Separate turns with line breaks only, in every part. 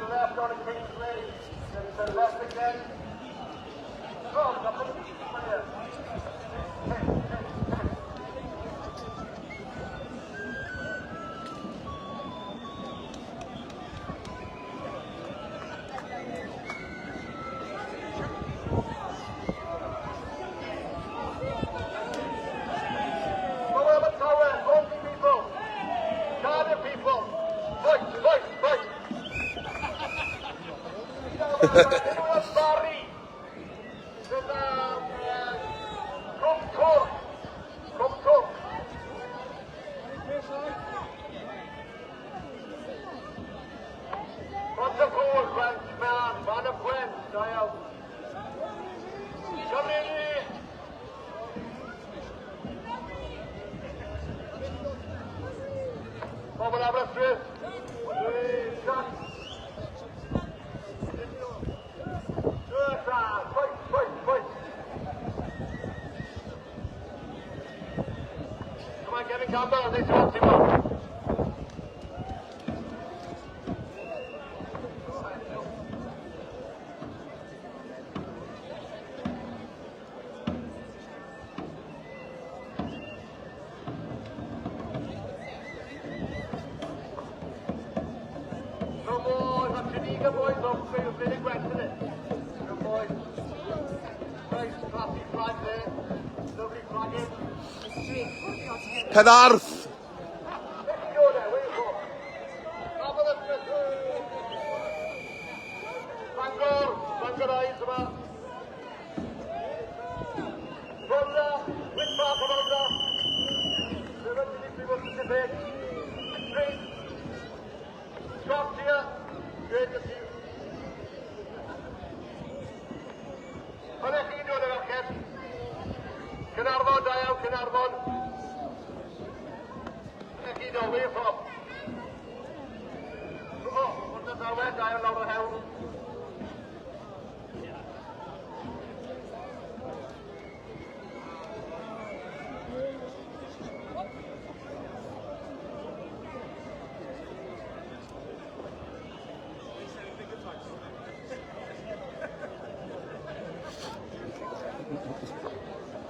Left on Kingsley, then turn left again. Oh, Barry. Gyda Cwm Twrch. Cwm Twrch. Pontypool, Gwent, Melan, Fan y Gwent, da iawn. Cymru ni! Pobl Aberystwyth, Jack. Fight, fight, fight. Come on, Kevin Campbell, this one, Timo. No more, that's Tredegar boys off the field, Gwent, isn't it? Good boys. Nice, classy flag there. Lovely flagging.
Penarth!
Where you go there? Where you from? Aberystwyth. Bangor, Bangor Eyes yma. Rhondda, Which part of Rhondda? River to be more specific. Street. Scots here. Great to see you. Ble chi'n dod efo ferched? Caernarfon, da iawn, Caernarfon. Ble chi'n dod, where you from? O, Pontardawe, da iawn lawr yr hewl.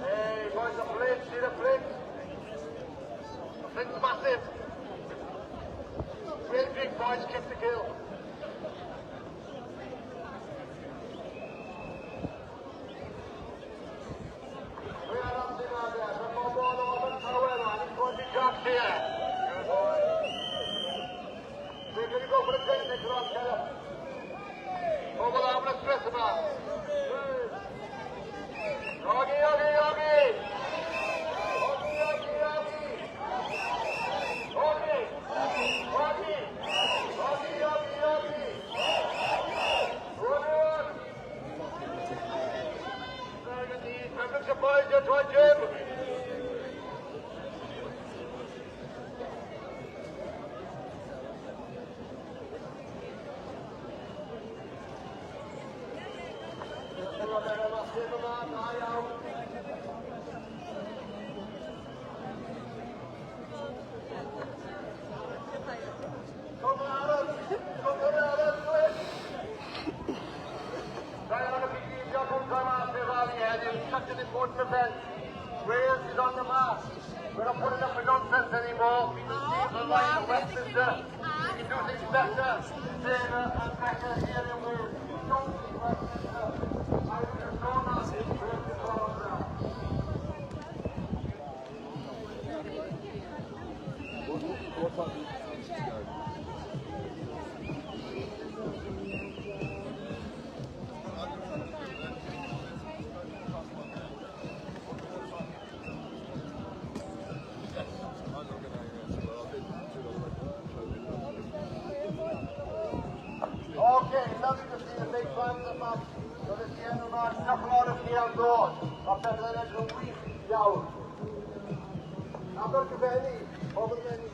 Hey, boys, the Flint, see the Flint? The Flint's massive. Real big boys, kick the kill. We are up there, the bobl o Abertawe, and Twenty Jacks here. Good boy. We're going to go for the drink later on, Keller. Pobl Aberystwyth yma. Ogi, ogi, ogi! Ogi, ogi, ogi! Ogi! Ogi! Ogi, ogi, ogi! One, one! Very good indeed. Pembrokeshire boys, you're to Jim. Da iawn. Come Aaron! Come Aaron, do it! Da iawn i chi gyd, diolch am dod mas i'r rali heddiw. Such an important event. Wales is on the map. We're not putting up with nonsense anymore. People see the line of Westminster. We can do things better, safer and better here in Wales. Don't leave Westminster. I would have known that. Wales is on the map.
What time do you need to go? I'm not going to well, I've been too long
Okay, lovely to see the big fans yma. So this year yma, diolch yn fawr i chi am ddod. Mae pethau'n edrych yn wych iawn. Abergavenny, pobl Fenni.